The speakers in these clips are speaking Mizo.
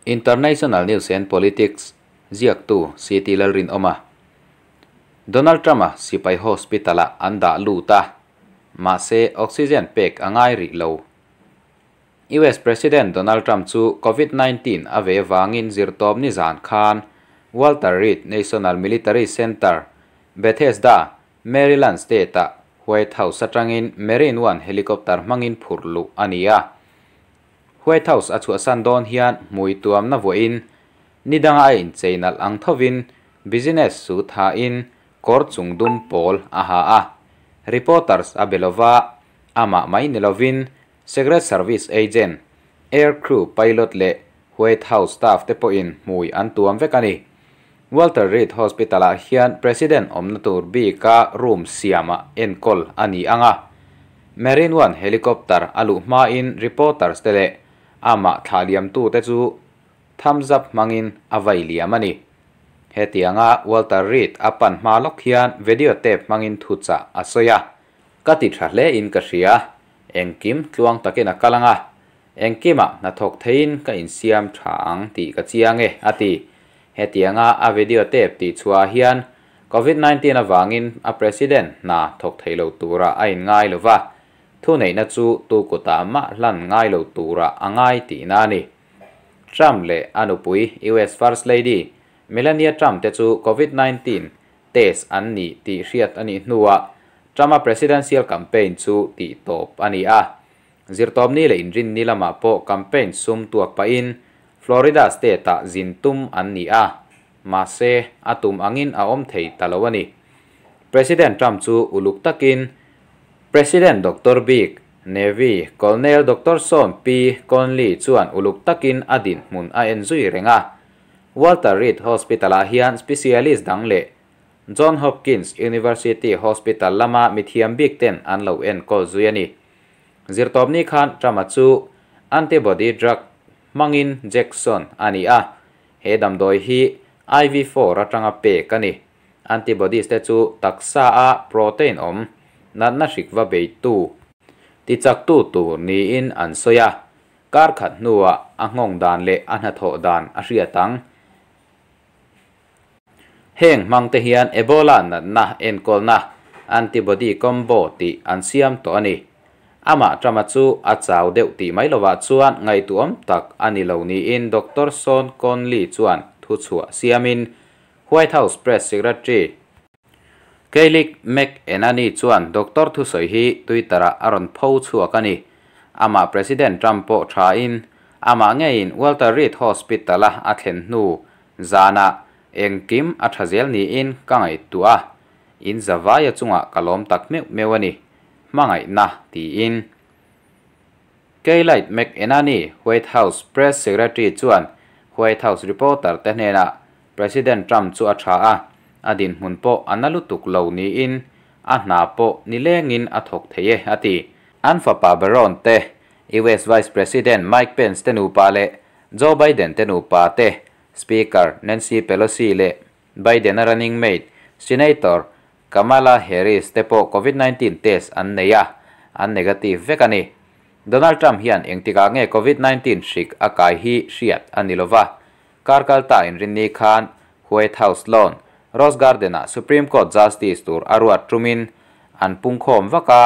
International News and Politics ziaktu CT Lalrinawma. Donald Trump-a sipai hospital-ah an dah lut a, mahse oxygen pek a ngai rih lo. US President Donald Trump chu Covid 19 a ve vangin zirtawp nizan khan Walter Reed National Military Center, Bethesda, Maryland State-ah White House atangin Marine One helicopter hmangin phurh luh a ni a. White House a chhuahsan dawn hian hmui tuamna vuahin ni danga a inchei nalh ang thovin business suit hain kawr chung dum pawl a ha a. Reporters a be lova, amah mai ni lovin Secret Service agent, air crew pilot leh White House staff te pawhin hmui an tuam vek a ni. Walter Reed Hospital-ah hian President awmna tur bika room siamah enkawl a ni ang a. Marine One helicopter a luh hmain reporters te leh amah thlah liamtute chu thumbs up hmangin a vai liam a ni. Hetianga Walter Reed a pan hma lawk hian video tape hmangin thuchah a sawi a. Ka ti tha hle in ka hria, engkim tluang takin a kal ang a, engkimah hnathawk theiin ka insiam tha ang tih ka chiang e, a ti. Hetianga a video tape tih chhuah hian Covid 19 avangin a President hna thawk thei lo tura a inngai lo va, thuneihna chu tu kutah mah hlan ngai lo tura a ngai tihna a ni. Trump leh a nupui US First Lady Melania Trump te chu Covid 19 test an ni tih hriat a nih hnuah Trump-a presidential campaign chu tih tawp a ni a. Zirtawpni leh inrinni lamah pawh campaign sum tuak pahin Florida state-ah zin tum an ni a, mahse a tum angin a awm thei ta lo a ni. President Trump chu uluk takin President Doctor bik, Navy Colonel Doctor Sean P. Conley chuan uluk takin a dinhmun a en zui reng a. Walter Reed Hospital-ah hian specialist dang leh John Hopkins University Hospital lama mithiam bik ten an lo enkawl zui a ni. Zirtawpni khan Trump-a chu antibody drug hmangin Jackson a ni a, he damdawi hi IV4 atanga pek a ni. Antibodies te chu taksa a protein awm natna hrik va beitu tichaktu tur niin an sawi a, kar khat hnuah a nghawng dan leh a hnathawh dan a hriat ang. Heng hmang te hian Ebola natna enkawlna antibody combo tih an siam tawh a ni. Amah Trump-a chu a chau deuh tih mai lovah chuan ngaihtuahawm tak a ni lo niin Doctor Sean Conley chuan thuchhuah siamin White House Press Secretary Kayleigh McEnany chuan doctor thusawi hi Twitter-ah a rawn pho chhuak a ni. Amah President Trump pawh thain amah ngeiin Walter Reed Hospital-a a thlen hnu zanah engkim a tha zel niin ka ngaihtuah a, in zavaia chungah ka lawm tak meuh meuh a ni. Hmangaihna tiin. Kayleigh McEnany, White House Press Secretary chuan White House reporter te hnenah President Trump chu a tha a, a dinhmun pawh a na lutuk lo niin a hna pawh nilengin a thawk thei e, a ti. An fapa Barron te, US Vice President Mike Pence te nupa leh Joe Biden te nupa te, Speaker Nancy Pelosi leh Biden-a running mate Senator Kamala Harris te pawh Covid 19 test an nei a, an negative vek a ni. Donald Trump hian engtikah nge Covid 19 hrik a kai hi hriat a ni lova. Kar kalta inrinni khan White House lawn, Rose Garden-ah Supreme Court Justice tur a ruat tumin an pungkhawm vak a,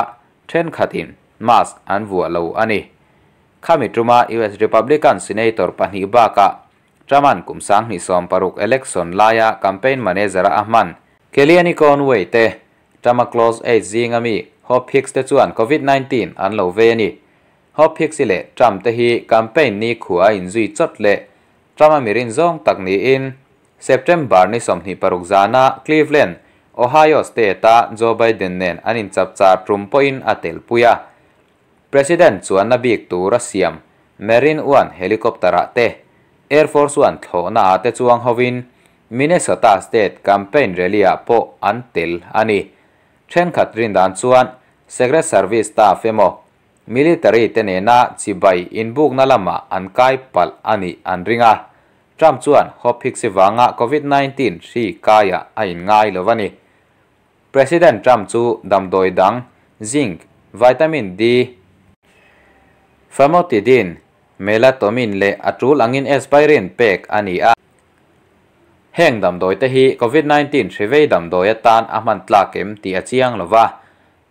thenkhatin mask an vuah lo a ni. Khami tuma US Republican Senator pahnih bakah Trump-a'n kum 2016 election laia campaign manager-a a hman Kellyanne Conway te, Trump-a close aide zinga mi Hope Hicks te chuan Covid 19 an lo ve a ni. Hope Hicks-i leh Trump te hi campaign ni khua a inzui chawt leh Trump-a mirin zawng tak niin September ni 26 zana Cleveland, Ohio State-a Joe Biden nen an inchapchar tum pawhin a telpui a. President chuan a bik tur a siam Marine One helicopter-ah te, Air Force One thlawhnaah te chuang hovin Minnesota State campaign rally-ah pawh an tel a ni. Thenkhat rin dan chuan Secret Service staff emaw military te nena chibai inbukna lamah an kai palh a nih an ring a. Trump chuan Hope Hicks wanga Covid 19 hri kaia a inngai lo a ni. President Trump chu damdawi dang zinc, vitamin D, famotidine, Melatomin leh a tul angin aspirin pek a ni a. Heng damdawi te hi Covid 19 hri vei damdawi atan a hman tlak em tih a chiang lova,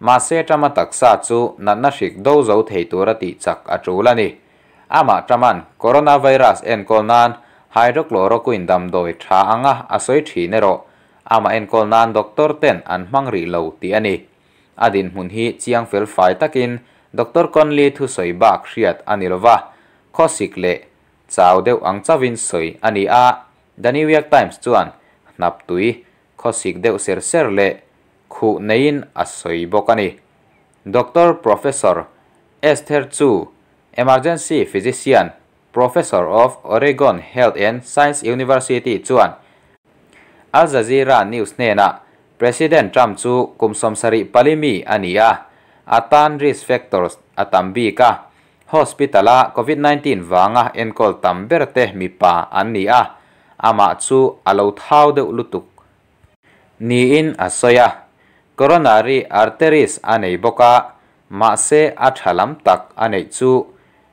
mahse Trump-a taksa chu natna hrik do zo thei tura tih chak a tul a ni. Amah Trump-a'n coronavirus enkawl nan hydrochloroquine damdawi tha anga a sawi thin erawh amah enkawl nan doctor ten an hmang rih lo tih a ni. A dinhmun hi chiang fel fai takin Doctor Conley thusawi bak hriat a ni lova, khawsik leh chau deuh ang chauhin sawi a ni a. The New York Times chuan hnap tui khawsik deuh ser ser leh khuh neiin a sawi bawk a ni. Doctor Professor Esther Chu, Emergency Physician, Professor of Oregon Health and Science University chuan Al Jazeera News hnenah President Trump chu kum 74 mi a ni a, a tan risk factors a tam bik a, hospital-a Covid 19 vanga enkawl tam ber te mipa an ni a, amah chu a lo thau deuh lutuk niin a sawi a. Coronary arteries a nei bawk a, mahse a tha lam tak a neih chu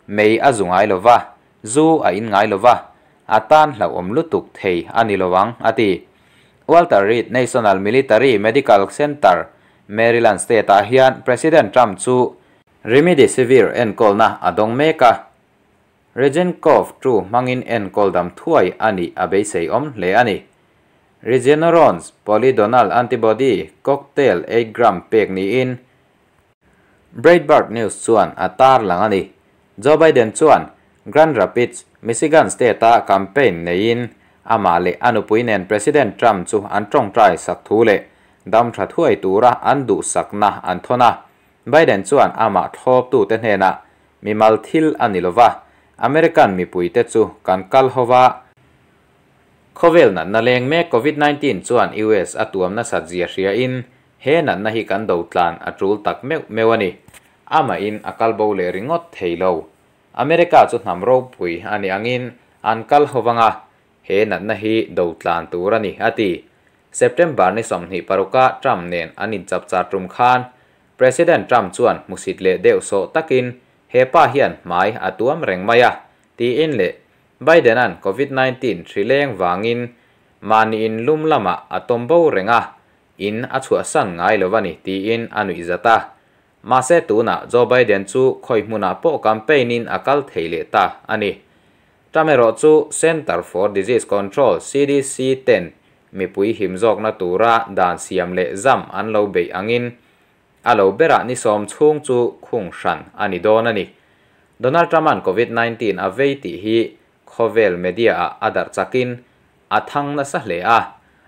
mei a zu ngai lova, zu a in ngai lova, a tan hlauhawm lutuk thei a ni lo ang, a ti. Walter Reed National Military Medical Center, Maryland State-ah hian President Trump chu Remdesivir enkawlna a dawng mek a. Regencov 2 hmangin enkawl dam thuai a nih a beisei awm hle a ni. Regeneron's polydonal antibody cocktail 8 gram pek niin Breitbart News chuan a tar lang a ni. Joe Biden chuan Grand Rapids, Michigan State-a campaign neiin amah leh a nupui nen President Trump chu an tawngtai sak thu leh dam tha thuai tura an duhsakna an thawn a. Biden chuan amah thlawptute hnenah mimal thil a ni lova, American mipuite chu kan kal hova. Khawvel natna leng mek Covid 19 chuan US a tuam nasat zia hriain he natna hi kan do tlan a tul tak meuh meuh a ni. Amahin a kal bo leh ringawt thei lo. America chu hnam ropui a ni angin an kal hovanga he natna hi do tlan tur a ni, a ti. September ni 26-a Trump nen an inchapchar tum khan President Trump chuan hmusit leh deuh sawh takin he pa hian hmai a tuam reng mai a, tiin leh Biden-a'n Covid 19 hri leng vangin mahni in lum lamah a tawm bo reng a, in a chhuahsan ngai lo a ni, tiin a nuih zat a. Mahse tunah Joe Biden chu khawi hmunah pawh campaign-in a kal thei leh ta a ni. Trump erawh chu Center for Disease Control, CDC, ten mipui him zawkna tura dan siam leh zam an lo beih angin a lo berah ni 10 chhung chu khung hran a ni dawn a ni. Donald Trump-a'n Covid 19 a vei tih hi khawvel media-ah a darh chakin a thang nasa hle a.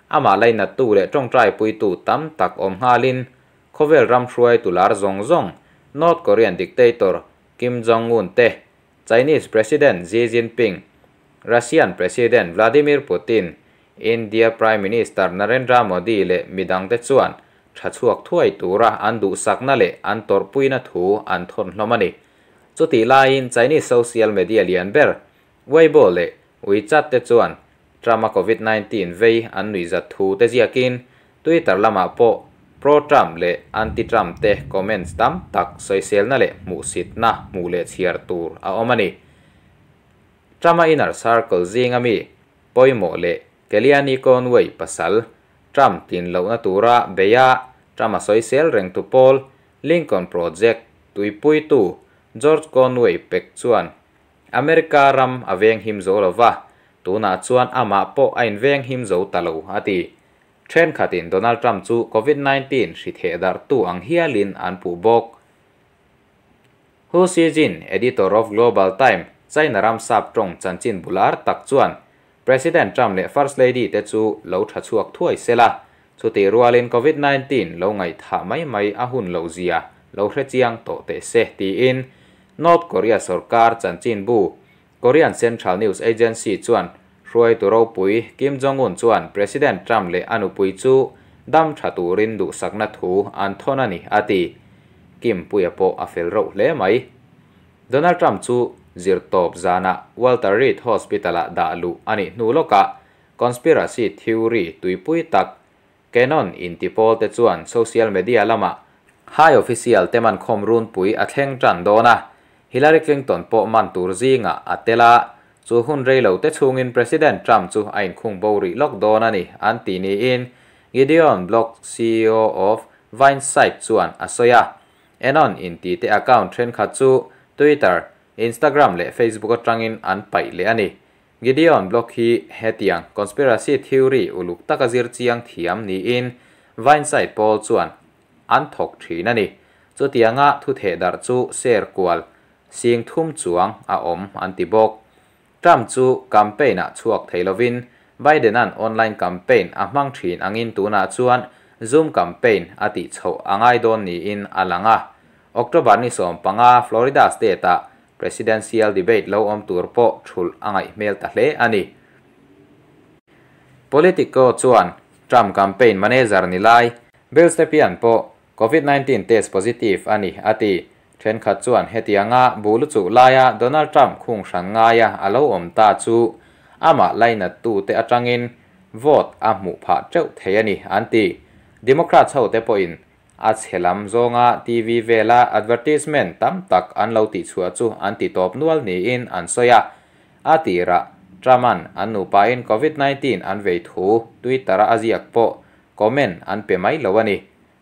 Amah lainattu leh tawngtai puitu tam tak awm nghalin khawvel ram hruai tular zawng zawng North Korean dictator Kim Jong-un te, Chinese President Xi Jinping, Russian President Vladimir Putin, India Prime Minister Narendra Modi leh midangte chuan tha chhuak thuai tura an duhsakna leh an tawrhpuina thu an thawn hlawm a ni. Chutih laiin Chinese social media lian ber Weibo leh WeChat te chuan Trump-a Covid 19 vei an nuihzat thu te ziakin Twitter lamah pawh pro-Trump leh anti-Trump te comments tam tak sawiselna leh hmuhsitna hmuh leh chhiar tur a awm a ni. Trump-a inner circle zinga mi pawimawh leh Kellyanne Conway pasal Trump tlin lohna tura beia Trump-a sawisel reng tu pawl Lincoln Project tuipuitu George Conway pek chuan America ram a veng him zo lova, tunah chuan amah pawh a inveng him zo ta lo, a ti. Thenkhatin Donald Trump chu Covid 19 hri theh darhtu ang hialin an puh bawk. Hu Xijin, editor of Global Time, China ram sap tawng chanchin bular tak chuan President Trump leh First Lady te chu lo tha chhuak thuai sela, chutih rualin Covid 19 lo ngaihthah mai mai a hun lo zia lo hrechiang tawh teh se, tiin North Korea sorkar chanchin bu Korean Central News Agency chuan hruaitu ropui Kim Jong-un chuan President Trump leh a nupui chu dam tha turin duhsakna thu an thawn a ni, a ti. Kim puia pawh a fel reuh hle mai. Donald Trump chu zirtawp zanah Walter Reed Hospital-ah dah luh a nih hnu lawkah conspiracy theory tuipui tak QAnon inti pawl te chuan social media lamah high official te man khawm runpui a thleng tan dawn a. Hillary Clinton pawh man tur zingah a tel a, chu hun rei lo te chhungin President Trump chu a inkhung bo rih lawk dawn a ni, an ti niin Gideon Block, CEO of Vinesight chuan a sawi a. Anon inti te account thenkhat chu Twitter, Instagram leh Facebook atangin an paih leh a ni. Gideon Block hi hetiang conspiracy theory uluk taka zir chiang thiam niin Vinesight pawl chuan an thawk thin a ni. Chutianga thu theh darh chu share kual sing thum chuang a awm an ti bawk. Trump chu campaign-ah chhuak thei lovin Biden-a'n online campaign a hmang thin angin tunah chuan Zoom campaign a tih chhoh a ngai dawn niin a lang a. October ni 15 Florida State-ah presidential debate lo awm tur pawh thulh a ngaih hmel ta hle a ni. Politico chuan Trump campaign manager ni lai Bill Stepien pawh COVID-19 test positive a ni a ti. Thenkhat chuan hetianga bu lu chuh laia Donald Trump khung hran ngaia a lo awm ta chu amah lainat tu te atangin vote a hmuh phah teuh thei a ni an ti. Democrats ho te pawhin a chhelam zawnga TV vela advertisement tam tak an lo tih chhuah chu an ti tawp nual niin an sawi a. A tirah Trump-a'n an nupain COVID-19 an vei thu Twitter-a a ziak pawh comment an pe mai lo a ni.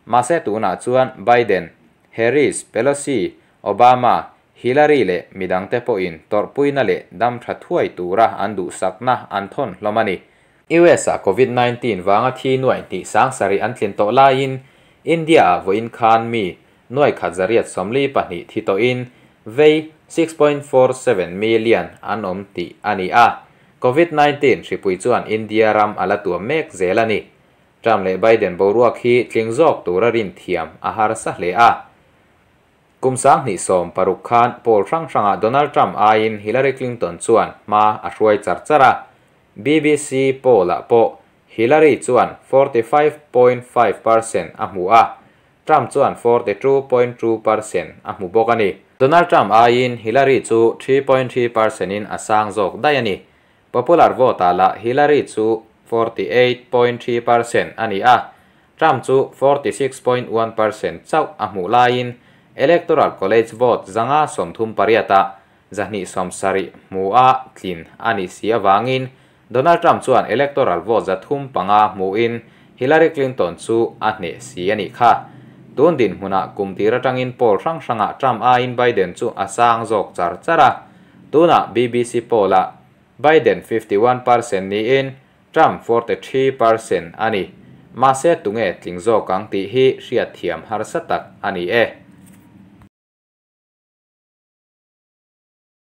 Mahse tunah chuan Biden, Harris, Pelosi, Obama, Hillary leh midangte pawhin tawrhpuina leh dam tha thuai tura an duhsakna an thawn hlawm a ni. US-ah COVID-19 vanga thi nuai hnih sang sarih an tlin tawh laiin India-ah vawiin khan mi nuai khat zariat 42 thi tawhin vei 6.47 million an awm tih a ni a. COVID-19 hripui chuan India ram a la tuam mek zel a ni. Trump leh Biden boruak hi tling zawk tura rin thiam a harsa hle a. Kum 2016 khan poll hrang hrangah Donald Trump aiin Hillary Clinton chuan hma a hruai char char a. BBC poll-ah pawh Hillary chuan 45.5% a hmu a, Trump chuan 42.2% a hmu bawk a ni. Donald Trump aiin Hillary chu 3.3% in a sang zawk daih a ni. Popular vote-ah lah Hillary chu 48.3% a ni a, Trump chu 46.1% chauh a hmuh laiin Electoral College vote 538-ah 270 hmu a tlin a nih si avangin Donald Trump chuan electoral vote 305 hmuin Hillary Clinton chu a hneh si a nih kha. Tun dinhmunah kum tir atangin poll hrang hrangah Trump aiin Biden chu a sang zawk char char a. Tunah BBC poll-ah Biden 51% niin Trump 43% a ni. Mahse tunge tling zawk ang tih hi hriat thiam harsa tak a ni e.